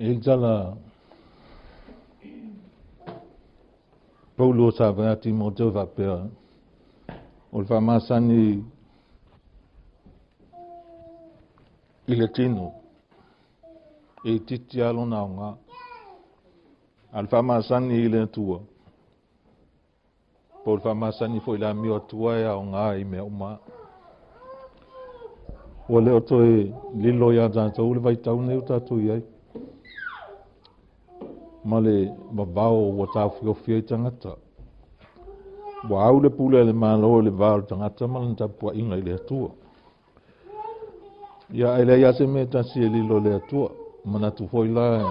E i tala Paulo sa vae Timoteo faapea, o le faamasani i le tino, e itiiti lava lona aoga. A o le faamasani i le Atua, po o le faamasani foi i le amio Atua e aoga i mea uma. Ua le o toe lilo iā tatou le vaitau lenei ua tatou i ai, ma le vavao ua taofiofi ai tagata. Ua au le pule a le Malo i le va o le tagata ma lana tapuaiga i le Atua. Ia, ae leai lava se mea e tasi e lilo i le Atua. Manatu foi la e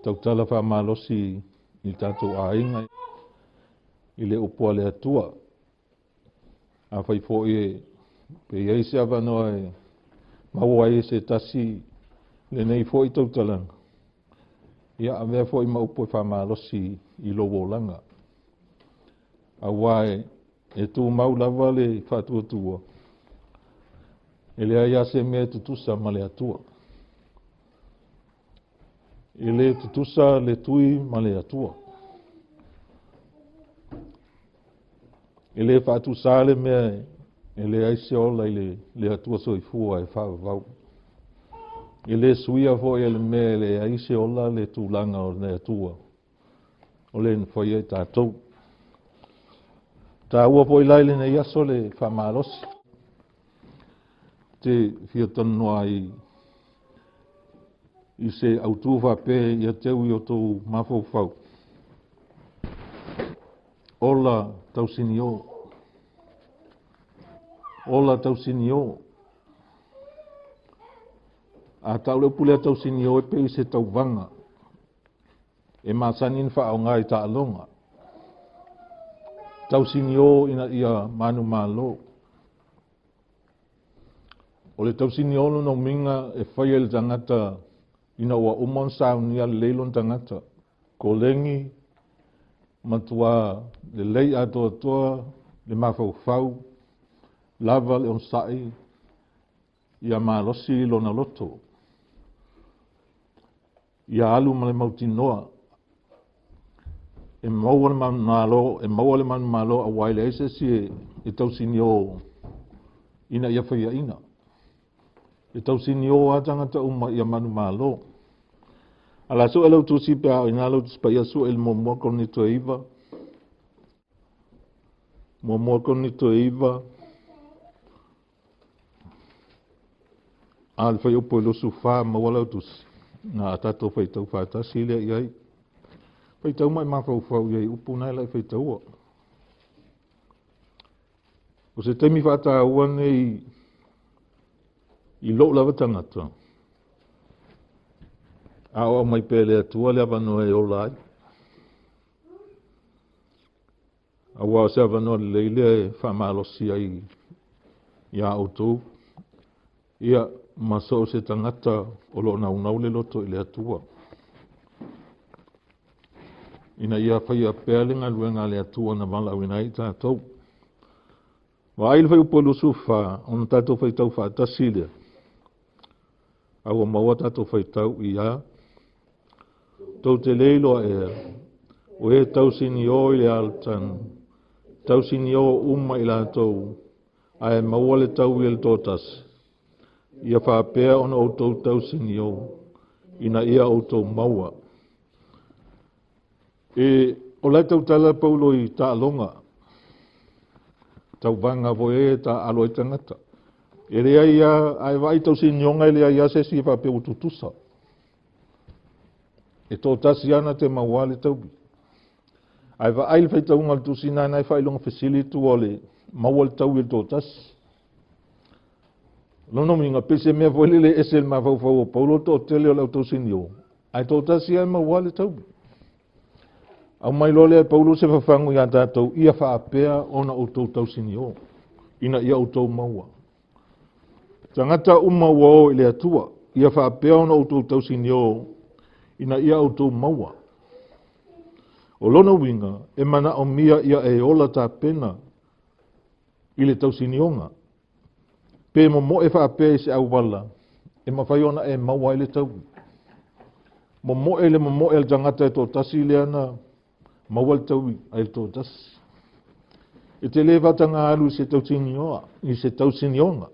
tautala faamalosi i tatou aiga i le upu a le Atua. Afai foi pe i ai se avanoa e maua ai e se tasi lenei foi tautalaga, ia avea foi ma upu e faamalosi i lou olaga, aua e tumau lava le faatuatua, e leai lava se mea e tutusa ma le Atua. E le tutusa le tui ma le Atua. E le faatusa le mea e leai se ola i le Atua soifua e faavavau. E le suia foi e le mea e leai se ola le tulaga o le Atua o le na faia i tatou. Taua foi la i lenei aso le faamalosi. Te fia talanoa ai i se autu faapea ia teu i o outou mafaufau. Ola tausinio. Ola tausinio. A tau le upu lea tausinio e pei se tauvaga e masani ona faaaoga i taaloga. Tausinio ina ia manumalo. O le tausinio lona uiga e faia e le tagata ina ua uma ona saunia lelei lona tagata. Kolegi, matua lelei atoatoa le mafaufau, lava le onosai, ia malosi lona loto. Ia alu ma le mautinoa e maua le manumalo, e maua le manumalo aua e leai se isi e tausinio ina ia faiaina. E tausinio lava tagata uma ia manumalo. A o le a sue lau tusi pe a o i ina lau Tusi Paia, sue i le Muamua Korinito e 9. Muamua Korinito e 9, a le fuaiupu e 24, maua lau tusi, na a tatou faitau faatasi lea i ai. Faitau ma e mafaufau i ai i upu na e la i faitaua. O se taimi faataua nei i lou lava tagata, a o aumai pea e le Atua le avanoa e ola ai. Aua o se avanoa lelei lea e faamalosi ai iā outou, ia, ma so o se tagata o lo o naunau le loto i le Atua, ina ia faia pea le galuega a le Atua na valaauina ai i tatou. Vaai le fuaiupu 24, ona tatou faitau faatasi lea, a ua maua tatou faitau i a, tou te le iloa ea, o e tausinio i le alatanu, tausinio uma i latou, ae maua le taui e le toatasi, ia faapea ona outou tausinio, ina ia outou maua. E, o la e tautala Paulo i taaloga, tauvaga foi e taaalo ai tagata. E leai lava, a e vaai i tausinioga e leai lava se isi e faapea ua tutusa. E toatasi lava na te maua le taui. Ae vaai le faitauga o le tusi na e faailoga fesili tua o le maua le taui e le toatasi. Lona uiga, pei se mea foi lele e ese i le mafaufau o Paulo le toatele o le au tausinio, ae toatasi lava e maua le taui. Aumai loa lea e Paulo se fafagu iā tatou, ia faapea ona outou tausinio, ina ia outou maua. Tagata uma ua o i le Atua, ia faapea ona outou tausinio, ina ia outou maua. O lona uiga, e manaomia ia e ola tapena i le tausinioga. Pe momoe faapea i se auala e mafai ona e maua ai le taui. Momoe le momoe a le tagata e toatasi lea na maua le taui ai le toatasi. E te le faataga alu i se tausinioa, i se tausinioga.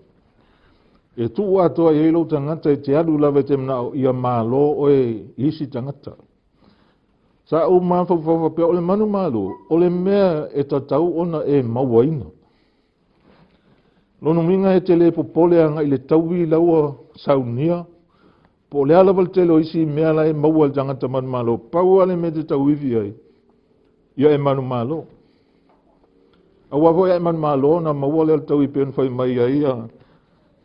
E tuu atoa i ai lou tagata e te alu lava e te manao ia malo oe i isi tagata. Sa ou mafaufau faapea o le manumalo, o le mea e tatau ona e mauaina. Lona uiga e te le popole agai i le taui la ua saunia, po o le a lava le tele o isi mea la e maua e le tagata manumalo, pau lava le mea e te tauivi ai, ia e manumalo. Aua foi a e manumalo ona maua lea o le taui pei ona fai mai ai ia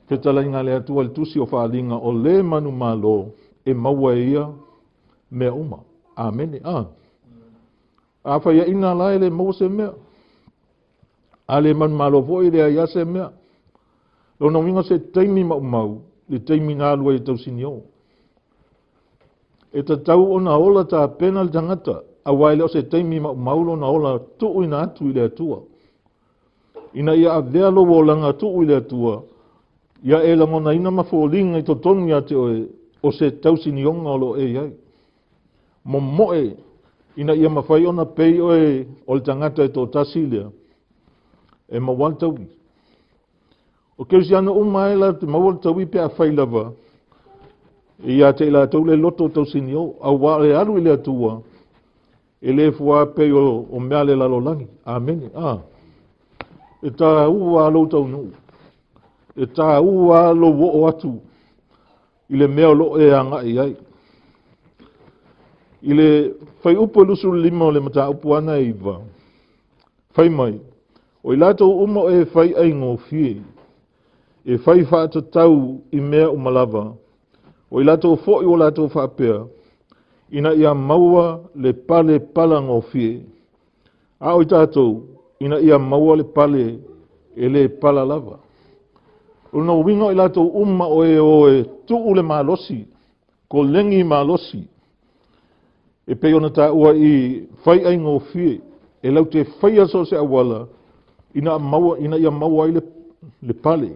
fetalaiga a le Atua i le tusi o Faaaliga, o le manumalo e maua e ia mea uma. Amene. A. A faiaina la e le maua se mea. A le manumalo foi e leai lava se mea. Lona uiga se taimi maumau le taimi na alu ai e tausinio. E tatau ona ola tapena le tagata, aua e le o se taimi maumau lona ola tuuina atu i le Atua. Ina ia avea lou olaga tuu i le Atua, ia e lagonaina ma foliga i totonu ia te oe o se tausinioga o lo o e i ai. Momoe ina ia mafai ona pei oe o le tagata e toatasi lea e maua le taui. O kerisiano uma e latou te maua le taui pe afai lava ia te i latou le loto tausinio, aua o le alu i le Atua e le fua pei o mea le lalolagi. Amene. A. E tāua lou taunuu. E tāua lou oo atu i le mea o lo o e agai i ai. I le fuaiupu e 25 o le mataupu ana e 9, fai mai, o i latou uma o e fai aigofie, e fai faatatau i mea uma lava, o i latou foi ua latou faapea, ina ia maua le pale palagofie, a o i tatou, ina ia maua le pale e le pala lava. O lona uiga o i latou uma o e o e tuu le malosi, kolegi malosi, e pei ona taua i fai aigofie, e lau te faia so o se auala, ina, maua, ina ia maua ai le pale.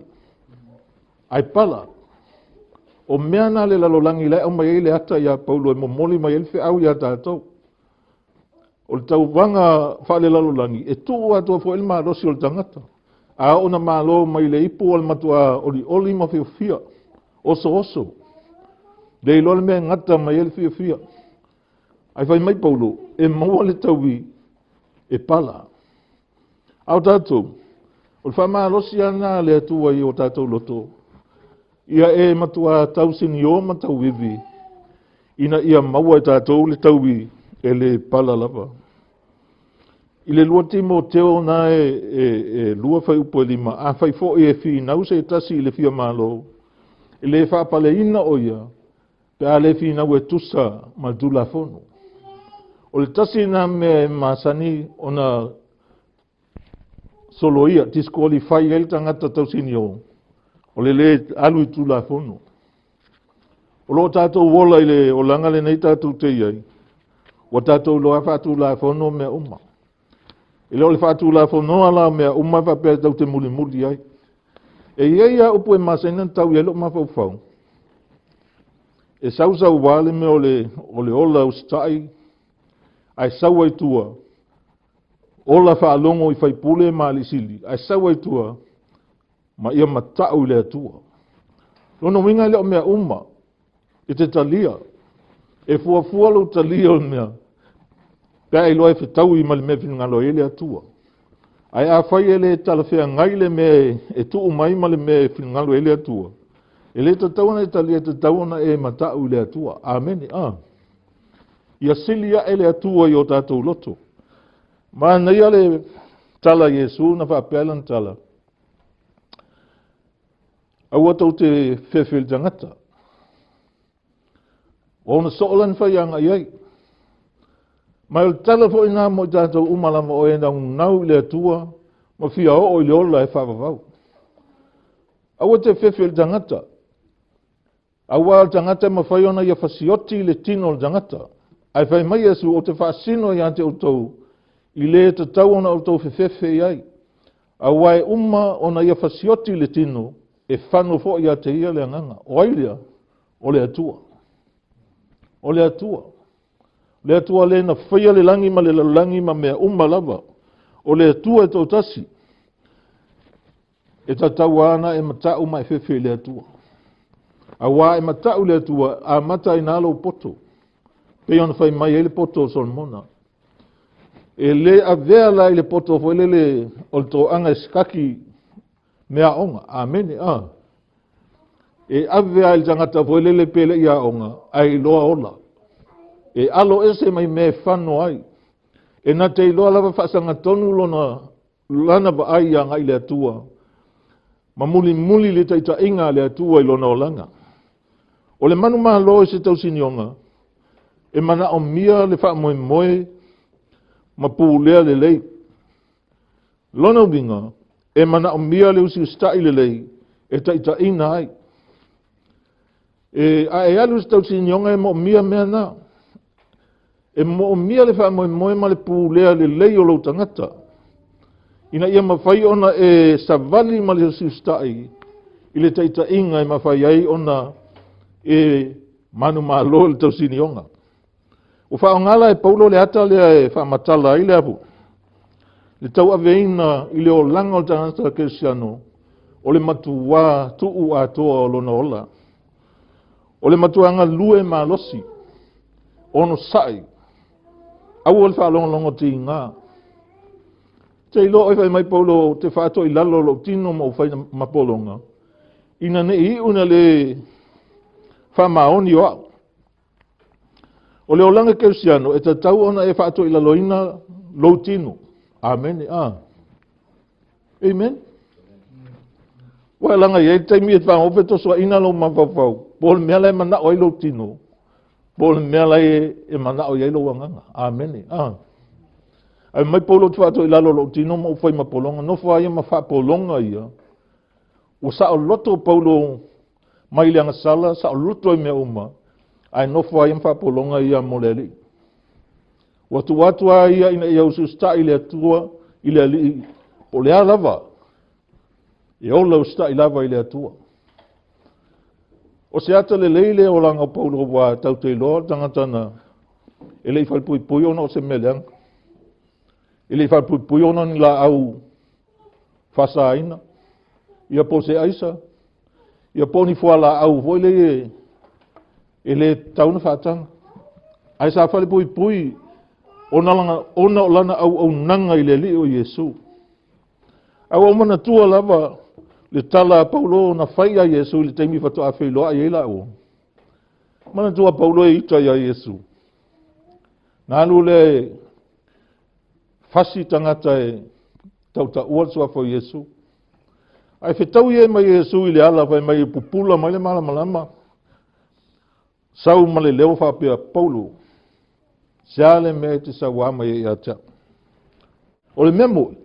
Ai pala. O mea na le lalolagi la e aumai ai le ata iā Paulo e momoli mai ai le feau iā tatou. O le tauvaga faalelalolagi, e tuu atoa foi le malosi o le tagata. A oo ina malo mai le ipu o le matuā olioli ma fiafia, osooso, le iloa le mea e gata mai ai le fiafia. Ae fai mai Paulo, e maua le taui e pala. A o tatou, o le faamalosi lava lena a le Atua i o tatou loto, ia e matuā tausinio ma tauivi, ina ia maua e tatou le taui e le pala lava. I le 2 Timoteo na e 2 fuaiupu e 5, afai foi e finau se tasi i le fia malo, e le faapaleina o ia, pe a le finau e tusa ma le Tulafono. O le tasi na mea e masani ona soloia, disqualify ai le tagata tausinio, o le le alu i Tulafono. O lo o tatou ola i le olaga lenei tatou te i ai, ua tatou iloa faatulafono mea uma. E le o le faatulafonoa la o mea uma e faapea tatou te mulimuli ai. E i ai lava upu e masani ona tau i ai lou mafaufau, e sausauā le mea o le ola usitai, ae sau ai tua, ola faalogo i faipule ma alii sili, ae sau ai tua, ma ia matau i le Atua. Lona uiga e le o mea uma e te talia. E fuafua lou talia o le mea, pe a iloa e fetaui ma le mea e finagalo ai le Atua. Ae afai e le talafeagai le mea e tuu mai ma le mea e finagalo ai le Atua, e le tatau ona e talia, e tatau ona e matau i le Atua. Amene. A. Ia sili ae le Atua i o tatou loto. Manaia le tala a Iesu na faapea lana tala, aua tou te fefe i le tagata. Ua ona soo lana faiaga i ai. Ma o le tala foi lena mo i tatou uma lava o e naunau i le Atua ma fia oo i le ola e faavavau. Aua te fefe i le tagata. Aua o le tagata e mafai ona ia fasioti le tino o le tagata. Ae fai mai Iesu, ou te faasino ia te outou, i le tatau ona outou fefefe i ai. Aua e uma ona ia fasioti le tino, e fano foi ia te ia le agaga. O ai lea? O le Atua. O le Atua. O le Atua le na faia le lagi ma le lalolagi ma mea uma lava. O le Atua e toatasi. E tatau lava ona e mata'u ma e fefe i le Atua. Auā e mata'u i le Atua, amata ai i ina lou poto, pei ona fai mai ai le poto o Solomona. E le avea la i le poto foi lele o le toaga e sikaki meaaoga. Amene. A. E ave lava i le tagata foi lele pe le i aoga, ae iloa ola. E alo ese mai mea e fano ai. E na te iloa lava faasagatonu lona lana vaai agai i le Atua, ma mulimuli le taitaiga a le Atua i lona olaga. O le manumalo i se tausinioga, e manaomia le faamoemoe ma pulea lelei. Lona uiga, e manaomia le usiusita'i lelei e taitaiina ai. E, a e alu i se tausinioga e moomia mea na. E moomia le faamoemoe ma le pulea lelei o lou tagata, ina ia mafai ona e savali ma le usiusita'i i le taitaiga e mafai ai ona e manumalo i le tausinioga. Ua faaaoga la e Paulo le ata lea e faamatala ai le afu, le tauaveina i le olaga o le tagata kerisiano, o le matuā tuu atoa o lona ola. O le matua galue malosi, onosai, aua le faalogologo tiga. Te iloa oe fai mai Paulo ou te faatoilalo lou tino ma ou fai mapologa, ina ne i iu ina le faamaoni o au. O le olaga kerisiano e tatau ona e faatoilaloina lou tino. Amene. A. Amen. Ua laga i ai le taimi e faaofe tosoaina lou mafaufau, po o le mea la e manao ai lou tino, po o le mea la e manao i ai lou agaga. Amene. A. Ae mai Paulo ou te faatoilalo lou tino ma ou fai mapologa, nofo a ia ma faapologa ia. Ua saoloto Paulo mai le agasala, saoloto i mea uma, ae nofo a ia ma faapologa ia mo le Alii. Ua tuu atu a ia ina ia usiusita'i le Atua i le Alii, po o le a lava, e ola usitai lava i le Atua. O se ata lelei le olaga o Paulo ua tatou te iloa o le tagata na e le i falepuipui ona o se mea leaga. E le i falepuipui ona ni laau faasaina, ia po o se aisa, ia po o ni fualaau foi lea e le tatau ona faataga. Ae sa falepuipui ona, ona o lana auaunaga i le Alii o Iesu. Ae ua ou manatua lava le tala a Paulo na fai ia Iesu i le taimi faatoa feiloai ai laua. Manatua Paulo e ita ia Iesu. Na alu lea e fasi tagata e tautaua le suafa o Iesu. Ae fetaui e mai Iesu i le ala fai mai e pupula mai le malamalama. Sau ma le leo faapea, Paulo, se a le mea e te sauā mai ai ia te au? O le mea moni,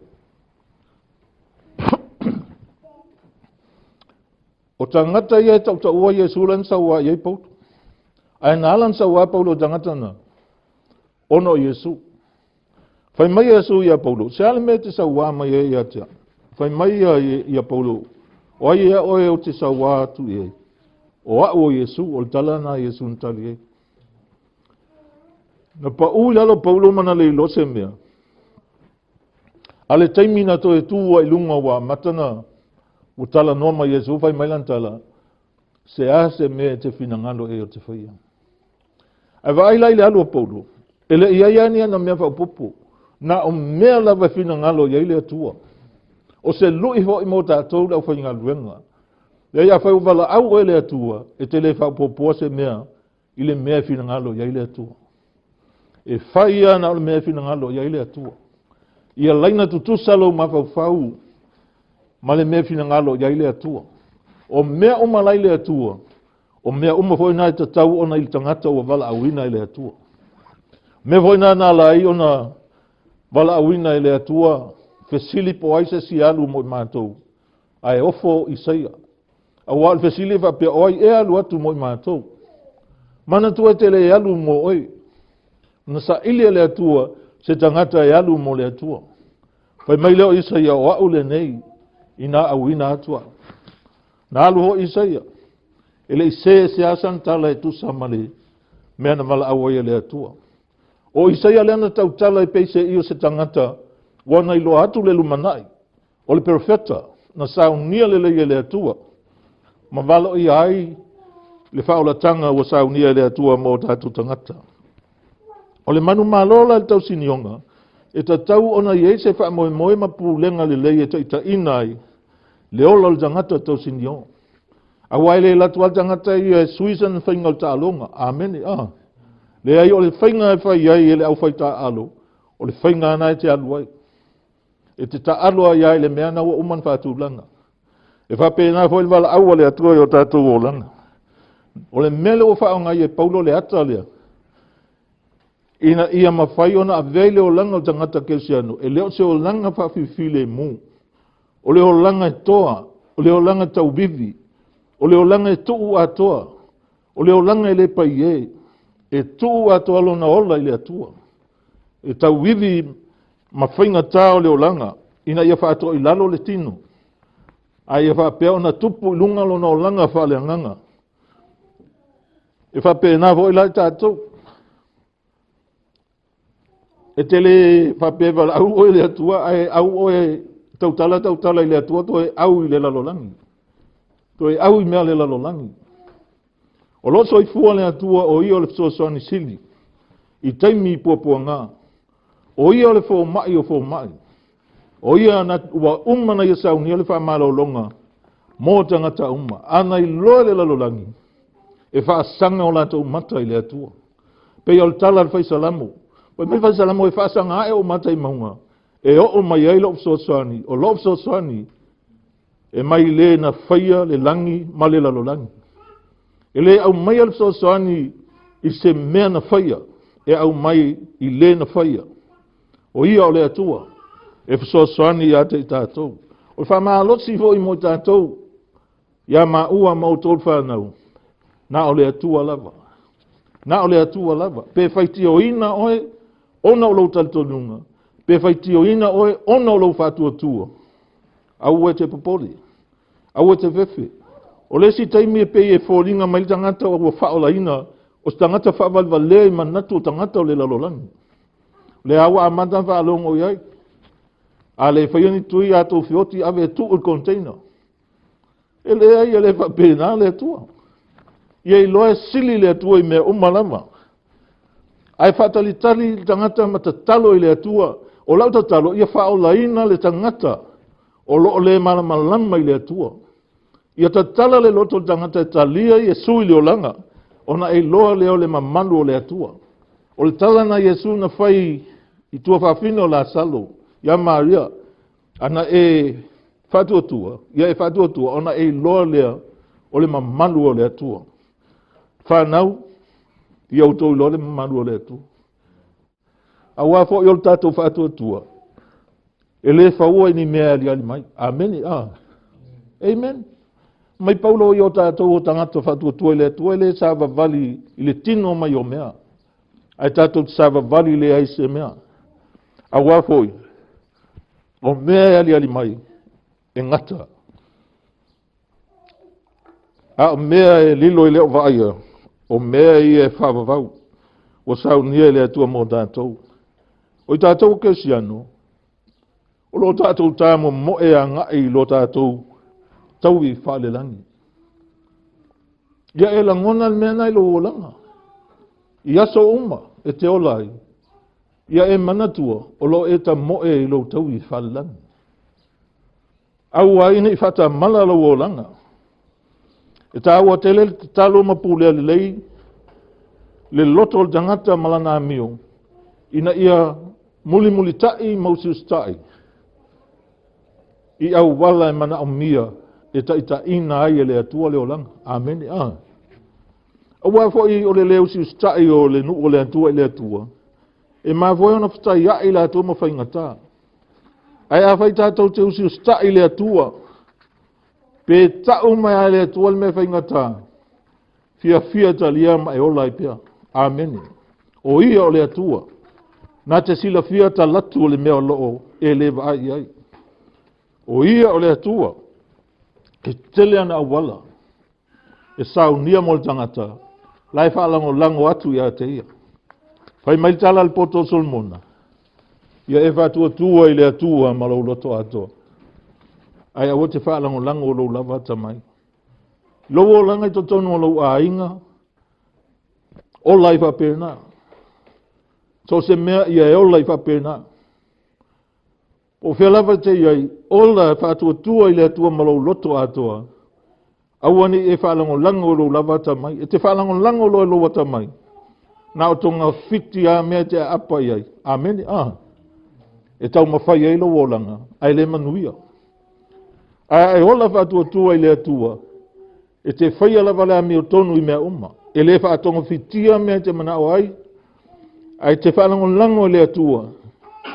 o tagata ia e tautaua Iesu la na sauā i ai Paulo. Ae na ala na sauā Paulo i tagata na, ona o Iesu. Fai mai Iesu ia Paulo, se a le mea e te sauā mai ai ia te au? Fai mai ia, ia Paulo, o ai ea oe ou te sauā atu i ai? O a'u o Iesu, o le tala na Iesu na tali ai. Na pa'u i lalo Paulo ma na le iloa se mea. A le taimi na toe tū ai i luga ua amata na ua talanoa ma Iesu, fai mai lana tala, se a se mea e te finagalo e o te faia. Ae vaai la i le alu o Paulo, e le i ai lava ni ana mea faaopoopo, na o mea lava e finagalo i ai le Atua. O se lui foi mo tatou le aufaigaluega. Leai, afai ua valaau oe e le Atua, e te le faaopoopoa se mea i le mea e finagalo i ai le Atua. E fai lava na o le mea e finagalo i ai le Atua. Ia laina tutusa lou mafaufau ma le mea e finagalo i ai le Atua. O mea uma la i le Atua, o mea uma foi na e tatau ona i le tagata ua valaauina e le Atua. Mea foi na na ala ai ona valaauina e le Atua, fesili po o ai se isi alu mo i matou, ae ofo Isaia. Aua o le fesili e faapea, o ai ea alu atu mo i matou? Manatua e te le alu mo oe. Na saili e le Atua se tagata e alu mo le Atua. Fai mai lea o Isaia, o a'u lenei, ina auina atu a'u. Na alu foi Isaia, e le i se se asa na tala e tusa ma le mea na valaau ai e le Atua. O Isaia lea na tautala e pei se i o se tagata ua na iloa atu le lumanai, o le perofeta na saunia lelei e le Atua, ma valoia ai le faaolataga ua saunia e le Atua mo tatou tagata. O le manumalo la i le tausinioga, e tatau ona i ai se faamoemoe ma pulega lelei e taitaiina ai le ola o le tagata tausinio. Aua e le alu atu lava le tagata ia e sui sana faiga o le taaloga. Amene. Leai, o le faiga e fai ai e le aufaitaaalo, o le faiga lena e te alu ai. E te taalo ai lava i le mea na ua uma ona faatulaga. E faapena foi le valaau a le Atua i o tatou olaga. O le mea lea ua faaaoga ai e Paulo le ata lea, ina ia mafai ona avea i le olaga o le tagata kerisiano, e le o se olaga faafilemu, o le olaga e toa, o le olaga tauvivi, o le olaga e tuu atoa, o le olaga e le paie, e tuu atoa lona ola i le Atua, e tauivi ma faigata o le olaga, ina ia faatoilalo le tino, a ia faapea ona tupu i luga lona olaga faaleagaga. E faapena foi la i tatou. E te le faapea valaau oe i le Atua, ae au oe tautala tautala i le Atua, toe au i le lalolagi, toe au i mea o le lalolagi. O lo o soifua le Atua, o ia o le fesoasoani sili i taimi puapuaga. O ia o le fomai o fomai. O ia na, ua uma na ia saunia le faamalologa mo tagata uma. A na iloa le lalolagi, e faasaga o latou mata i le Atua. Pei o le tala a le Faisalamo. Fai mai le Faisalamo, e faasaga ae ou mata i mauga, e oo mai ai lou fesoasoani, o lou fesoasoani e mai le na faia le lagi ma le lalolagi. E le aumaia le fesoasoani i se mea na faia, e aumai i le na faia. O ia o le Atua e fesoasoani ia te i tatou. O le faamalosi foi mo i tatou, ia maua ma outou whanau, na o le Atua lava. Na o le Atua lava. Pe faitioina oe, ona o lou talitonuga. Pe faitioina oe, ona o lou faatuatua. Aua e te popole. Aua e te fefe. O le isi taimi e pei e foliga mai le tagata ua faaolaina, o se tagata faavalevalea i manatu o tagata o le lalolagi. Le a ua amata faalogo i ai. A le faia ni tui a tou feoti ave e tuu i le container. E leai, e le faapena le Atua. Ia iloa e sili le Atua i mea uma lava. Ae faatalitali le tagata ma tatalo i le Atua. O lau tatalo, ia faaolaina le tagata o loo le malamalama i le Atua. Ia tatala le loto o le tagata e talia Iesu i le olaga, ona e iloa lea o le mamalu o le Atua. O le tala na Iesu na fai i tuafafine o Lasalo, ia Maria, ana e faatuatua, ia e faatuatua, ona e iloa lea o le mamalu o le Atua. Whanau, ia outou iloa le mamalu o le Atua. Aua foi o le tatou faatuatua, e le faua i ni mea e aliali mai. Amene. Amen. Mai Paulo i o tatou o tagata faatuatua i le Atua, e le savavali i le tino mai o mea. Ae tatou te savavali le ai se mea. Aua foi, o mea e aliali mai, e gata. A o mea e lilo i le o vaaia, o mea ia e faavavau, ua saunia e le Atua mo tatou. O i tatou o kerisiano, o lo o tatou tā momoe agai i lo tatou taui faalelagi. Ia e lagona le mea na i lou olaga. I aso uma e te ola ai, ia e manatua o lo e tamoe i lou taui faalelagi. Aua ai nei faatamala lou olaga. E tāua tele le tatalo ma pulea lelei le loto o le tagata ma lana amio, ina ia mulimulitai ma usiusitai i auala e manaomia e taitaiina ai e le Atua le olaga. Amene. Aua foi o le le usiusitai o le nuu o le Atua i le Atua, e mafua ai ona fetaiai latou ma faigata. Ae a fai tatou te usiusitai i le Atua, pe tau mai a le Atua le mea faigata, fiafia talia ma e ola ai pea. Amene. O ia o le Atua, na te silafia talatu o le mea o loo e le vaai i ai. O ia o le Atua, e tele ana auala, e saunia mo le tagata, La e faalagolago atu ia te ia. Fai mai le tala a le poto o Solomona, ia e faatuatua i le Atua ma lou loto atoa, ae aua te faalagolago lou lava atamai. Lou olaga i totonu o lou aiga, ola ai faapena. So se mea ia e ola ai faapena. Po o fea lava e te i ai, ola e faatuatua i le Atua ma lou loto atoa, aua ne i e faalagolago i lou lava atamai. E te faalagolago loa i lou atamai, na o togafiti lava mea e te aapa i ai. Amene. Ah. E taumafai ai lou olaga, ae le manuia. Ae a e ola faatuatua i le Atua, e te faia lava le amiotonu i mea uma. E le faatogafitia mea e te manao ai, ae te faalagolago i le Atua,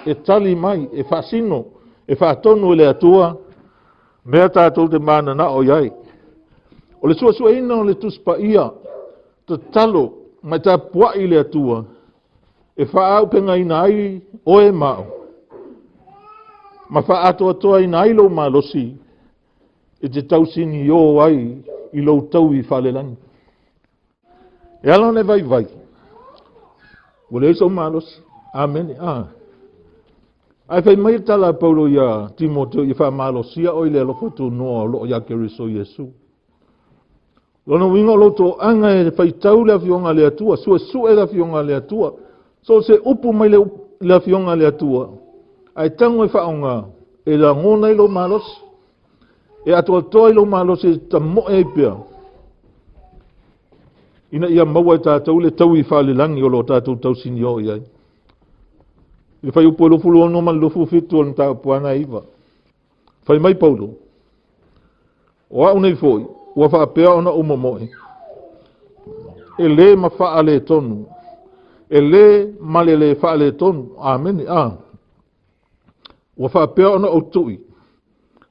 e tali mai, e faasino, e faatonu e le Atua mea tatou te mananao i ai. O le suesueina o le Tusi Paia, tatalo ma e tapuai i le Atua, e faaaupegaina ai oe ma au, ma faaatoatoaina ai lou malosi e te tausinio ai i lou taui faalelagi. E ala ona e vaivai, ua leai sou malosi. Amene. Ah. Ae fai mai le tala a Paulo ia Timoteo ia faamalosia oe i le alofa tunoa o loo ia Keriso Iesu. Lona uiga o lou toaga e faitau le Afioga a le Atua, suesue le Afioga a le Atua, so o se upu mai le Afioga a le Atua, ae tago e faaaoga, e lagona ai lou malosi, e atoatoa ai lou malosi e tamoe ai pea, ina ia maua e tatou le taui faalelagi o lo o tatou tausinio i ai. I le fuaiupu e 26 ma le 27 o le mataupu Aana 9, fai mai Paulo, o au nei foi, ua faapea ona ou momoe, e lē ma faaletonu, e lē ma le lē faaletonu. Amene. A. Ua faapea ona ou tui,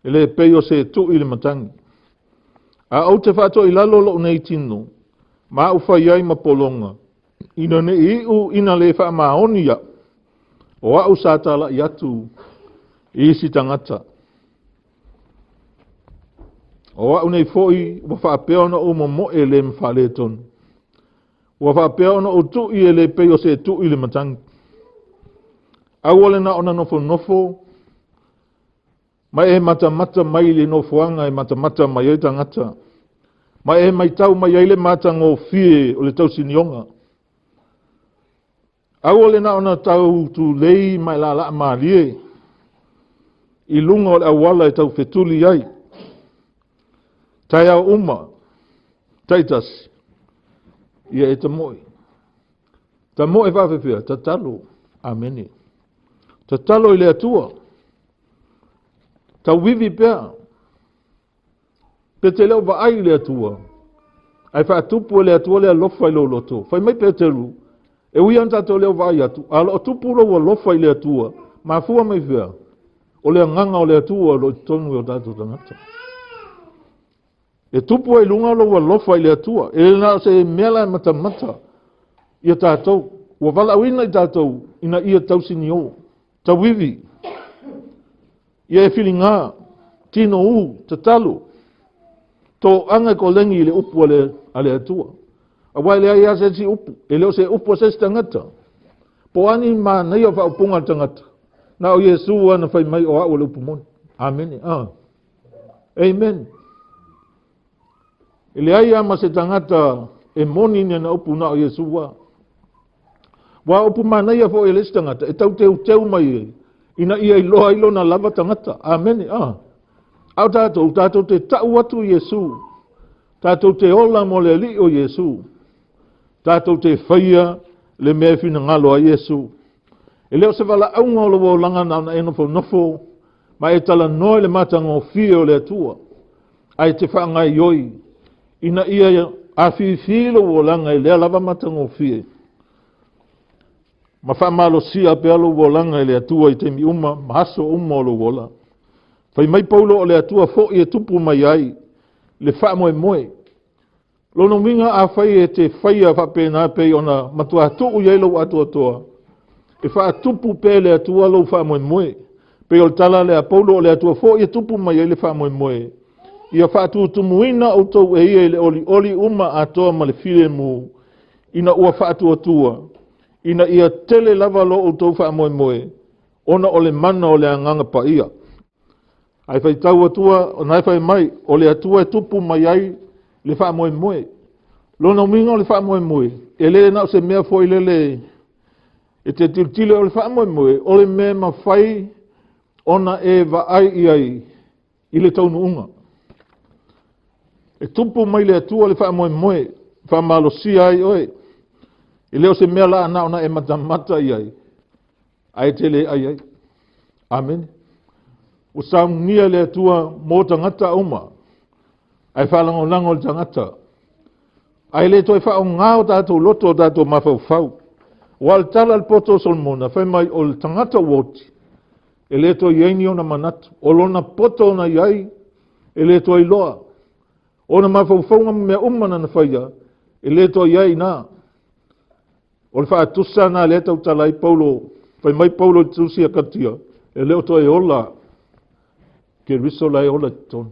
e le pei o se tui i le matagi. A ou te faatoilalo lou nei tino, ma au fai ai ma pologa, ina ne i iu ina le faamaoni au, o au sa talai atu i isi tagata. O au nei foi ua faapea ona ou momoe le ma faaletonu. Ua faapea ona ou tui e le pei o se tui i le matagi. Aua le na ona nofonofo ma e matamata mai i le nofoaga e matamata mai ai tagata, ma e matau mai ai le matagofie o le tausinioga. Aua le na ona tau tulei ma e laalaa malie i luga o le auala e tau fetuli ai. Taeao uma, taitasi, ia e tamoe. Tamoe faafefea, tatalo. Amene. Tatalo i le Atua. Tauivi pea. Pe te le o vaai i le Atua, ae faatupu e le Atua le alofa i lou loto. Fai mai Peteru, e ui lava ina tatou le o vaai atu, a o lo o tupu lou alofa i le Atua, mafua mai fea? O le agaga o le Atua o lo o i totonu i o tatou tagata. E tupu ai luga lou alofa i le Atua. E le na o se mea la e matamata ia tatou. Ua valaauina i tatou ina ia tausinio, tauivi, ia e filiga, tino u, tatalo, toaga e kolegi i le upu a le Atua. Aua e leai lava se isi upu, e le o se upu a se isi tagata. Po o a ni manaia o faaupuga a le tagata, na o Iesu lava na fai mai o au o le upu moni. Amene. Ah. Amen. E leai lava ma se tagata e moni ni ana upu na o Iesu lava. Ua upu manaia foi e le isi tagata e tau teuteu mai ai ina ia iloa ai lona lava tagata. Amene. Ah. A o tatou, tatou te tau atu i Iesu. Tatou te ola mo le Alii o Iesu. Tatou te faia le mea e finagalo ai Iesu. E le o se valaauga o lou olaga na ona e nofonofo ma e talanoa i le matagofie o le Atua, ae te faagaoioi ina ia afifi lou olaga i lea lava matagofie, ma faamalosia pea lou olaga i le Atua i taimi uma ma aso uma o lou ola. Fai mai Paulo o le Atua foi e tupu mai ai le faamoemoe. Lona uiga afai e te faia faapena pei ona matua tuu i ai lou atoatoa, e faatupu pea e le Atua lou faamoemoe. Pei o le tala lea a Paulo o le Atua foi e tupu mai ai le faamoemoe, ia faatutumuina outou e ia i le olioli uma atoa ma le filemu, ina ua faatuatua, ina ia tele lava lo outou faamoemoe, ona o le mana o le Agaga Paia. Ae faitau atua, o na e fai mai, o le Atua e tupu mai ai le faamoemoe. Lona uiga o le faamoemoe, e le na o se mea foi lele e te tilotilo o le faamoemoe, o le mea e mafai ona e vaai i ai i le taunuuga. E tupu mai le Atua le faamoemoe, faamalosia ai oe. E le o se mea la na ona e matamata i ai, ae te le ai ai. Amene. Ua saunia le Atua mo tagata uma, ae faalagolago le tagata. Ae le toe faaaoga o tatou loto o tatou mafaufau. Ua o le tala a le poto o Solomona, fai mai o le tagata ua oti, e le toe i ai ni ona manatu. O lona poto ona i ai, e le toe iloa. Ona mafaufauga ma mea uma na faia, e le toe i ai ina. O le faatusa na lea tautala ai Paulo, fai mai Paulo i tusi a Kalatia, e le o toe ola Keriso la e ola i totonu.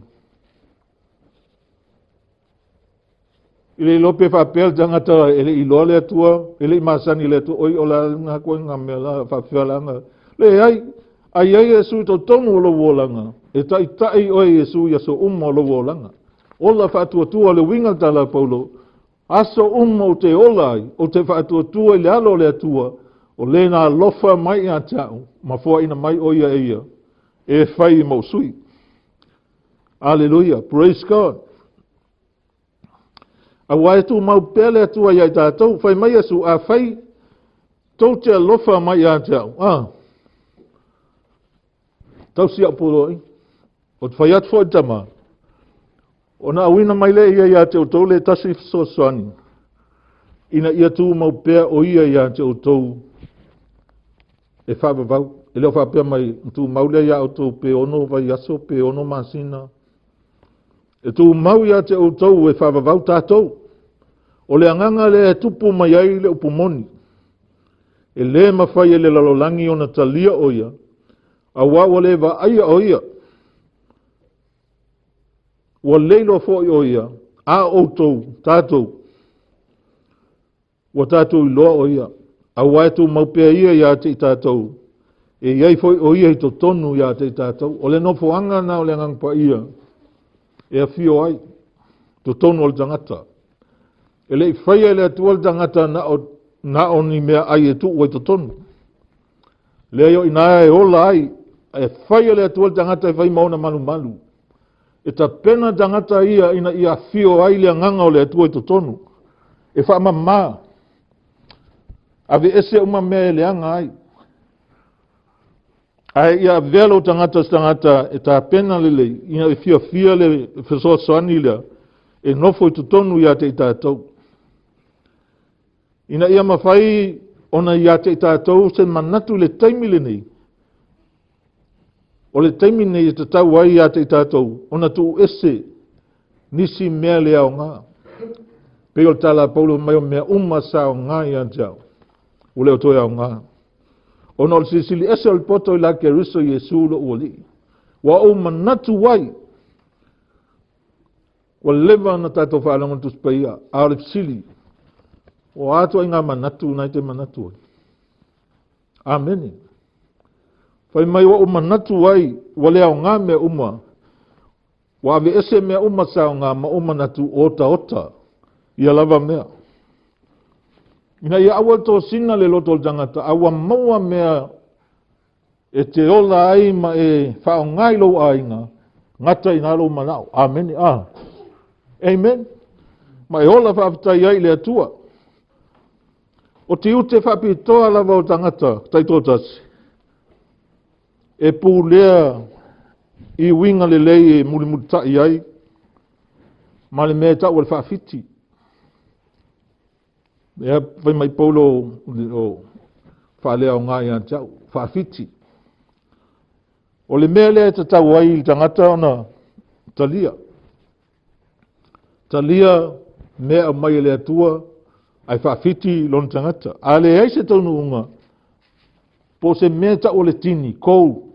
I le iloa pe faapea le tagata e le i iloa le Atua, e le i masani i le Atua, oi o le a lena koe ngā mea la faafefea la na. Leai, a i ai Iesu i totonu o lou olaga, e taitai oe Iesu i aso uma o lou olaga. Ola faatuatua le uiga tala a Paulo, aso uma o te ola ai, o te faatuatua i le alo o le Atua, o le na alofa mai ia te au, ma foaina mai o ia e ia, e fai mo sui. Hallelujah, praise God. Aua e tumau pea le Atua ia i tatou, fai mai Iesu, a fai tou te alofa mai ia te au, tausi au poloai, o te fai atu foi tama, ona auina mai le ia ia te outou le tasi fesoasoani, ina ia tumau pea o ia ia te outou e faavavau. E le o faapea mai tumau lea ia outou pe ono vaiaso, pe ono masina. E tumau ia te outou e faavavau tatou. O le agaga lea e tupu mai ai le upu moni. E le mafai e le lalolagi ona talia o ia, aua ua le vaaia o ia. Ua le iloa foi o ia, a outou, tatou, ua tatou iloa o ia. Aua e tumau pea ia ia te i tatou, e iai foi o ia i totonu ia te i tatou. O le nofoaga na o le Agaga Paia e afio ai totonu o le tagata. E le i faia e le Atua le tagata na o ni mea ai e tuu ai totonu. Lea o ina e ola ai, e faia le Atua le tagata e fai ma ona malumalu. E tapena tagata ia ina ia afio ai le agaga o le Atua i totonu. E faamama, ave ese uma mea e leaga ai. Ae ia avea lou tagata se tagata e tapena lelei, ina e fiafia le fesoasoani lea, e nofo i totonu ia te i tatou. Ina ia mafai ona ia te i tatou se manatu i le taimi lenei. O le taimi nei e tatau ai ia te i tatou, ona tuu ese nisi mea le aoga. Pei o le tala a Paulo mai o mea uma sa aoga ia te au, ua le o toe aoga. Ona o le silisili ese o le poto i la Keriso Iesu lo ualii. Ua ou manatu ai, ua leva ona tatou faalogo i le Tusi Paia, a o le fesili, o a ituaiga manatu na e te manatu ai? Amene. Fai mai ua ou manatu ai, ua le aoga mea uma, ua aveese mea uma sa aoga ma ou manatu o otaota ia lava mea. Ina ia aua le tosina le loto o le tagata, a ua maua mea e te ola ai ma e faaaoga i lou aiga, gata i na lou manao. Amene. Amen. Ma e ola faafetai ai i le Atua. O tiute faapitoa lava o tagata taitoatasi, e pulea i uiga lelei e mulimulitai ai, ma le mea e tau o le faafiti. Lea fai mai Paulo o faaleaoga ia te au, faafiti. O le mea lea e tatau ai i le tagata ona talia. Talia mea aumai e le Atua, ae faafiti lona tagata. A leai se taunuuga, po se mea tau o le tini, kou.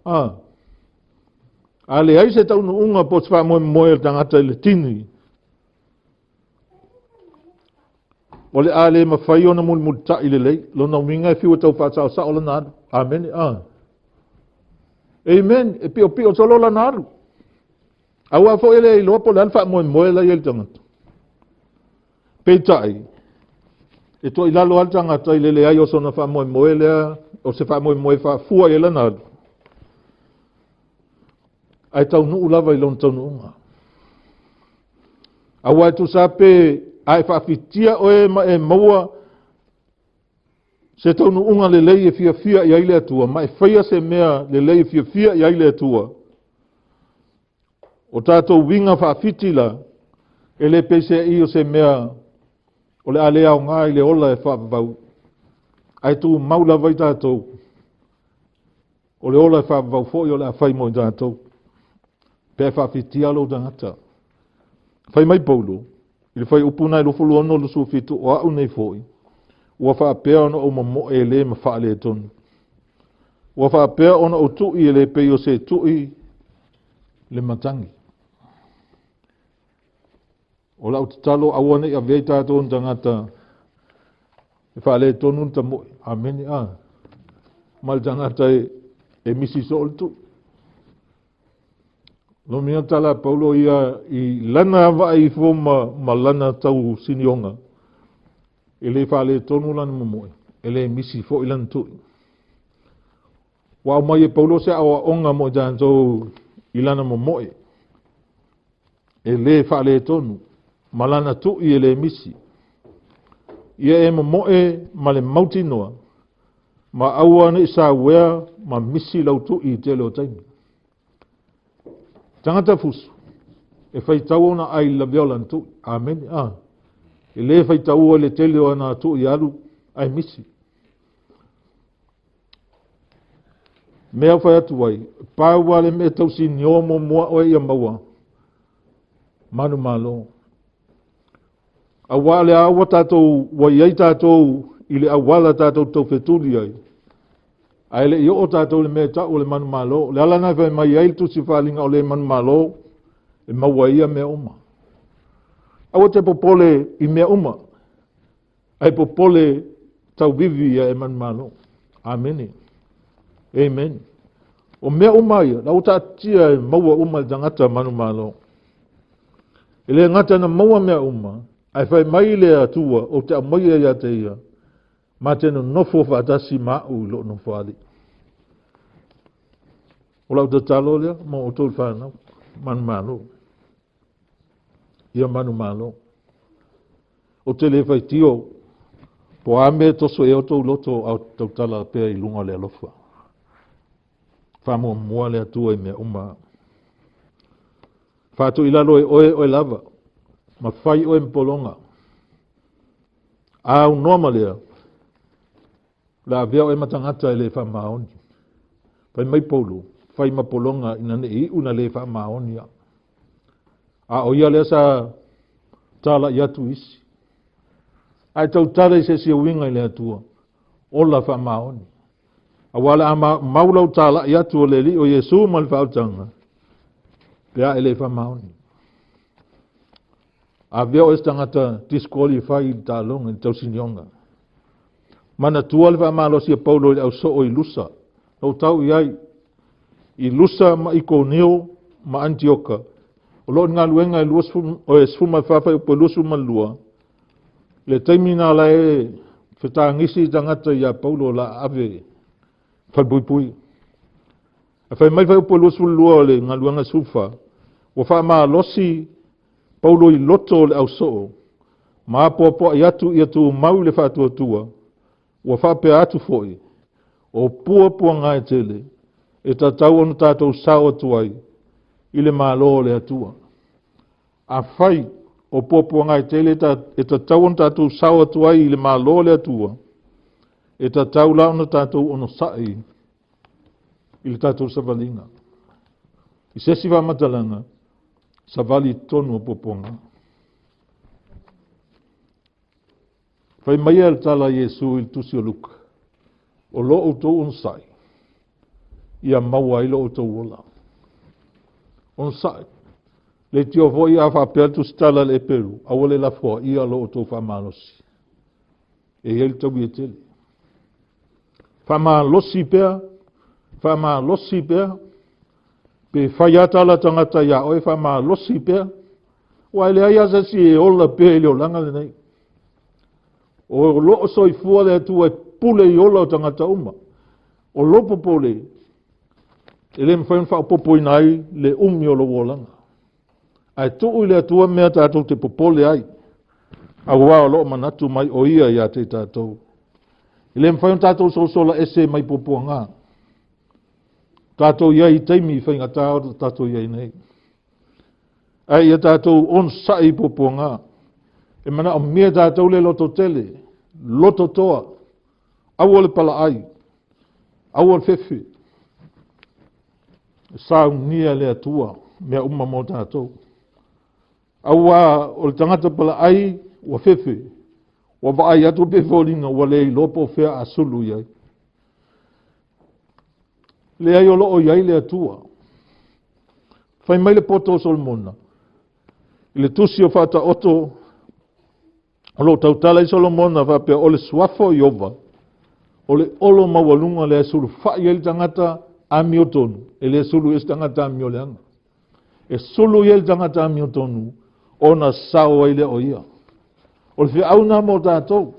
A leai se taunuuga po se faamoemoe o le tagata i le tini. O le a le mafai ona mulimulita'i lelei, lona uiga e fiu e tau fa'asaosa'o lana alu. Amene. A. Amen. E pi'opi'o solo lana alu. Auā foi e le iloa po o le a le faamoemoe la e i ai le tagata. Peitai, e toailalo lava le tagata i le leai o sona faamoemoe lea, o se faamoemoe e faafua i ai lana alu, ae taunuu lava i lona taunuuga. Aua e tusa pe a e faafitia oe ma e maua se taunuuga lelei e fiafia i ai le Atua, ma e faia se mea lelei e fiafia i ai le Atua, o tatou uiga faafiti la, e le peiseai o se mea o le a le aoga i le ola e faavavau, ae tumau lava i tatou, o le ola e faavavau foi o le a fai mo i tatou, pe a faafitia lou tagata. Fai mai Paulo, i le fuaiupu lena e 26 27, o a'u nei foi, ua faapea ona ou momo'e e le ma faaletonu. Ua faapea ona ou tu'i e le pei o se tu'i le matagi. O lau tatalo aua ne i avea i tatou ni tagata e faaletonu le tamoe. Amene. A. Ma le tagata e misi soo le tu'i. Lomia tala Paulo ia i lana vaai ifo ma lana tau sinioga. E le faaletonu lana momoe, e le misi foi lana tu'i. Ua aumai e Paulo se aoaoga mo i tatou i lana momoe. E le faaletonu, ma lana tu'i e le misi. Ia e momoe ma le mautinoa, ma aua ne i sauea ma misi lau tu'i i tele o taimi. Tagata fusu, e faitau ona ai i lavea o lana tu'i. Amene. A. E le faitaua i le tele o ana tu'i alu, ae misi. Mea fai atu ai, pau lava le mea tau sinioa muamua oe ia maua, manumalo. Auā le a ua tatou, ua i ai tatou i le auala tatou taufetuli ai, ae le i oo tatou i le mea e ta'u o le manumalo. O le ala lena e fai mai ai le tusi faaaliga o le manumalo e maua ai ia mea uma. Aua te popole i mea uma, ae popole tauvivi ia e manumalo. Amene. Amen. O mea uma ia, la ua taatia e maua uma e le tagata manumalo. E le gata na maua mea uma, ae fai mai le Atua, ou te aumaia ia te ia, ma te nonofo faatasi ma a'u i lou nofoalii. O lau tatalo lea mo outou le fanau, manumalo. Ia manumalo. Ou te le faitio, po o a mea e toso i ai outou loto, a o tautala pea i luga o le alofa. Faamuamua le Atua i mea uma. Faatuilalo e oe oe lava, ma fai oe ma pologa. A aunoa ma lea, o le a avea oe ma tagata e le faamaoni. Fai mai Paulo, fai ma pologa ina ne i iu na le faamaoni au. A o ia lea sa tala'i atu isi. Ae tautala i se isi uiga i le Atua, ola faamaoni. Auā le a mau lau tala'i atu o le Alii o Iesu ma le faautaga, pe a e le faamaoni. Avea oe se tagata disqualify i le taaloga i le tausinioga. Manatua le faamalosi a Paulo i le ausoo i Lusa. Na ou tau i ai i Lusa ma Ikonio ma Antioka. O lo o ni galuega e 14 fuaiupu e 22, le taimi na la e fetagisi i tagata ia Paulo la ave falepuipui. Ae fai mai fuaiupu e 22 o le galuega 14, ua faamalosi Paulo i loto o le ausoo, ma apoapoai atu ia tumau i le faatuatua, ua faapea atu foi, o puapuaga e tele, e tatau ona tatou sao atu ai i le Malo o le Atua. Afai o puapuaga e tele e tatau ona tatou sao atu ai i le Malo o le Atua, e tatau la ona tatou onosa'i i le tatou savaliga. I se isi faamatalaga, savali i totonu o puapuaga. Fai mai le tala a Iesu i le tusi o Luka, o lo outou onosai, ia maua ai lo outou ola. Onosai. Leitioa foi a faapea le tusitala a le Eperu, aua le lafoaia lo outou faamalosi. E i ai le taui e tele. Faamalosi pea, faamalosi pea, pe fai lava tala tagata iā oe, faamalosi pea, aua e leai lava se isi e ola pea i le olaga lenei. O lo o soifua le Atua e pule i ola o tagata uma. O lou popole, e le mafai ona faaopoopoina ai le umi o lou olaga. Ae tuu i le Atua mea tatou te popole ai, aua o lo o manatu mai o Ia ia te i tatou. E le mafai ona tatou sosola ese mai puapuaga. Tatou i ai i taimi faigata o tatou i ai nei. Ae ia tatou onosai i puapuaga. E manaomia tatou le lototele, lototoa, aua le palaai, aua le fefe. E saunia le Atua mea uma mo tatou. Aua o le tagata palaai ua fefe, ua vaai atu pe foliga ua le iloa po o fea a sulu i ai. Leai o lo o i ai le Atua. Fai mai le poto o Solomona i le tusi o Faataoto o lo o tautala i Solomona faapea o le suafa o Iova, o le olo maualuga lea e sulufai ai le tagata amiotonu, e le sulu i ai se tagata amioleaga. E sulu i ai le tagata amiotonu ona sao ai lea o ia. O le feau lena mo tatou.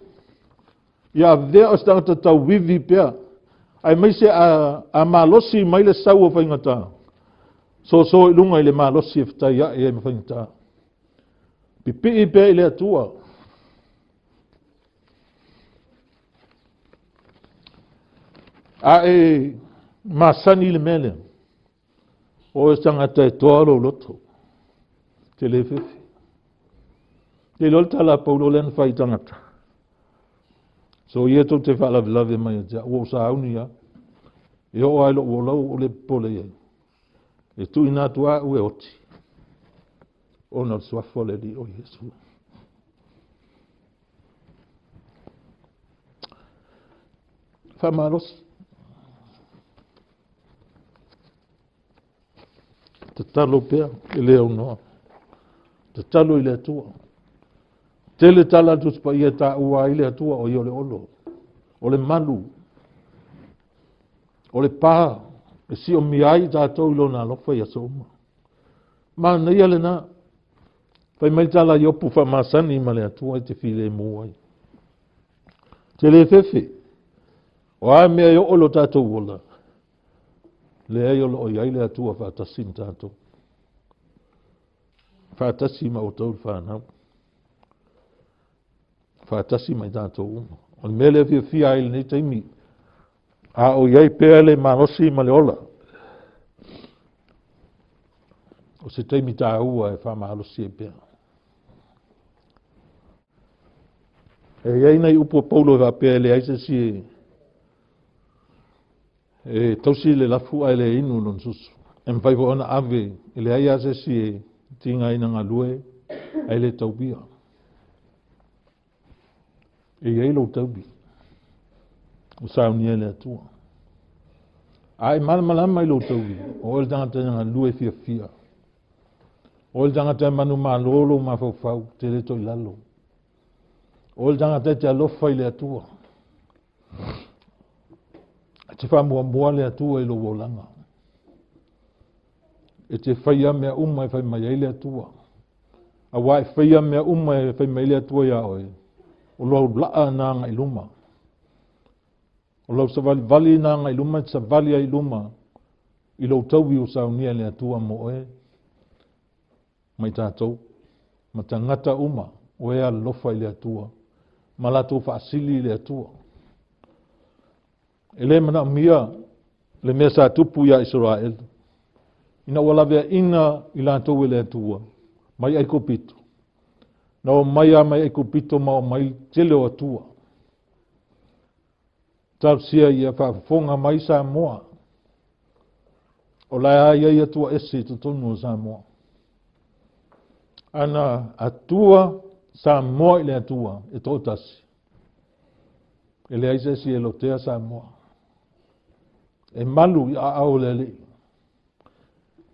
Ia avea o se tagata tauivi pea, aemaise a malosi mai le sau o faigata, soso i luga i le malosi e fetaiai ai ma faigata. Pipii pea i le Atua. A e masani i le mea lea, o oe o se tagata e toa lou loto, e te le fefe. Te iloa le tala a Paulo lea na fai i tagata. So ia tou te faalavelave mai ia te au, ua ou sauni lava. E oo lava i lou ola ua ou le popole i ai. E tuuina atu lava au e oti, ona o le suafa o le Alii o Iesu. Faamalosi. Tatalo pea e le aunoa. Tatalo i le Atua. Tele tala a le Tusi Paia e taua ai le Atua o ia o le olo, o le malu, o le pa e siomia ai i tatou i lona alofa i aso uma. Manaia lena. Fai mai le tala a Iopu faamasani ma le Atua e te filemu ai. Te le fefe. O a mea e oo i lo tatou ola, leai o lo o i ai le Atua faatasi ma tatou. Faatasi ma outou le fanau. Faatasi ma i tatou uma. O le mea lea e fiafia ai i lenei taimi, a o i ai pea le malosi ma le ola, o se taimi taua e faamalosi ai pea. E i ai nai upu a Paulo e faapea e leai se isi e tausi le lafu ae le inu lona susu. E mafai foi ona ave, e leai lava se isi e tigaina galue ae le tauia. E i ai lou taui, ua saunia e le Atua. A e malamalama i lou taui, o oe le tagata e galue fiafia. O oe le tagata e manumalo lou mafaufau, te le toe i lalo. O oe le tagata e te alofa i le Atua. E te faamuamua le Atua i lou olaga. E te faia mea uma e fai mai ai le Atua. Aua e faia mea uma e fai mai le Atua iā oe, o lau laa na agai i luma. O lau savalivali na agai i luma, e te savali ai i luma i lou taui ua saunia e le Atua mo oe ma i tatou, ma tagata uma o e alolofa i le Atua, ma latou faasili i le Atua. E le manaomia le mea sa tupu iā Isaraelu, ina ua laveaina i latou e le Atua mai Aikupito. Na omai lava mai Aikupito ma omai le tele o Atua. Talosia ia faafofoga mai Samoa, o la e lava i ai Atua ese i totonu o Samoa. Ana Atua Samoa i le Atua e toatasi, e leai se isi e lotea Samoa. E malu i aao o le Alii.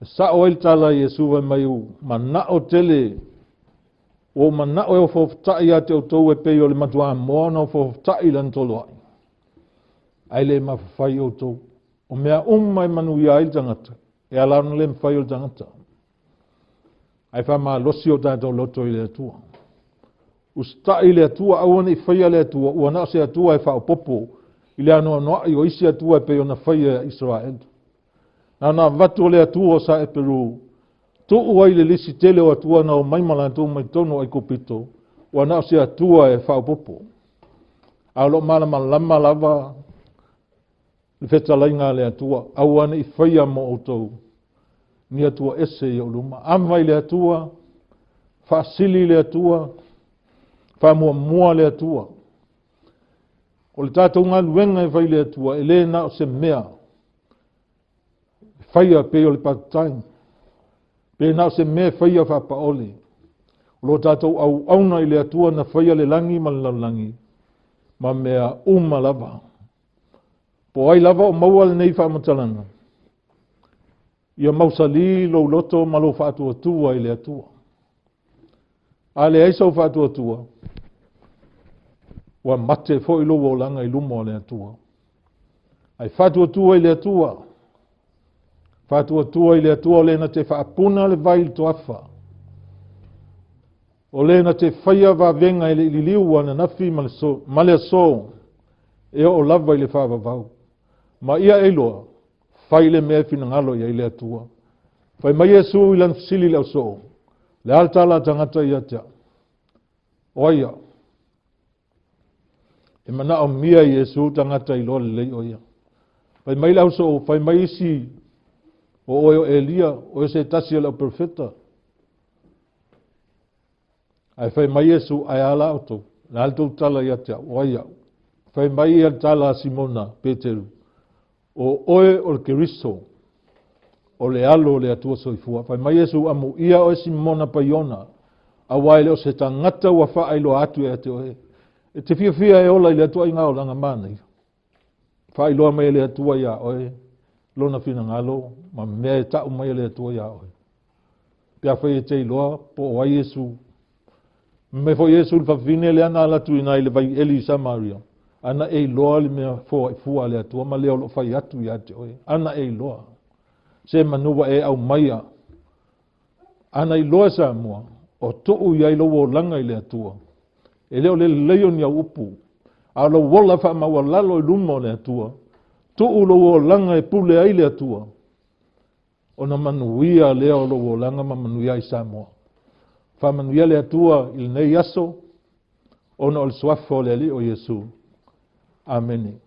E sao ai le tala a Iesu fai mai, ua manao tele. Ua ou manao e ofaofatai ia te outou e pei o le matuamoa ona ofaofatai i lana toloai, ae le mafafai outou. O mea uma e manuia ai le tagata, e ala ona le mafai o le tagata. Ae faamalosi o tatou loto i le Atua. Usitai i le Atua, aua ne i faia le Atua, ua na o se Atua e faaopoopo i le anoanoai o isi Atua e pei ona faia e Isaraelu. Na ona avatu o le Atua o Saeperu, tuu ai le lisi tele o Atua na omai ma latou mai totonu o Aikupito, ua na o se Atua e faaopoopo. A o lo o malamalama lava le fetalaiga a le Atua, aua ne i faia mo outou ni Atua ese i ou luma. Ava i le Atua, faasili le Atua, faamuamua le Atua. O le tatou galuega e fai i le Atua, e le na o se mea e faia pei o le part time, pe na o se mea e faia faapaole. O lo tatou auauna i le Atua na faia le lagi ma le lalolagi ma mea uma lava. Po o ai lava o maua lenei faamatalaga, ia mausali lou loto ma lou faatuatua i le Atua. A leai sou faatuatua, ua mate foi lou olaga i luma o le Atua. Ae faatuatua i le Atua, faatuatua i le Atua o le na te faapuna le vai i le toafa, o le na te faia vavega e le i liliu ananafi ma le aso, e oo lava i le faavavau. Ma ia e iloa, fai le mea e finagalo i ai le Atua. Fai mai Iesu i lana fesili i le ausoo, le a le tala a tagata ia te au? O ai au? E manaomia e Iesu tagata iloa lelei o ia. Fai mai le ausoo, fai mai isi, o oe o Elia, o oe se tasi o le au perofeta. Ae fai mai Iesu, ae a la outou? Le a le tou tala ia te au? O ai au? Fai mai ia le tala a Simona Peteru, o oe o le Keriso, o le alo o le Atua soifua. Fai mai Iesu, amuia oe Simona Paiona, auā e le o se tagata ua faailoa atu ia te oe. E te fiafia e ola i le atuaiga olaga manaia. Faailoa mai e le Atua iā oe lona finagalo ma mea e tau mai e le Atua iā oe. Pe afai e te iloa po o ai Iesu. Fai mai foi Iesu i le fafine lea na alu atu i ina i le vai eli i Samaria, ana e iloa le mea foai fua a le Atua ma le o lo o fai atu ia te oe. Ana e iloa. Se manu ua e aumaia. Ana iloa e Samoa, o tuu i ai lou olaga i le Atua. E le o le lelei o ni au upu, a o lou ola faamaualalo i luma o le Atua. Tuu lou olaga e pule ai le Atua, ona manuia lea o lou olaga ma manuia ai Samoa. Faamanuia le Atua i lenei aso, ona o le suafa o le Alii o Iesu. Amene.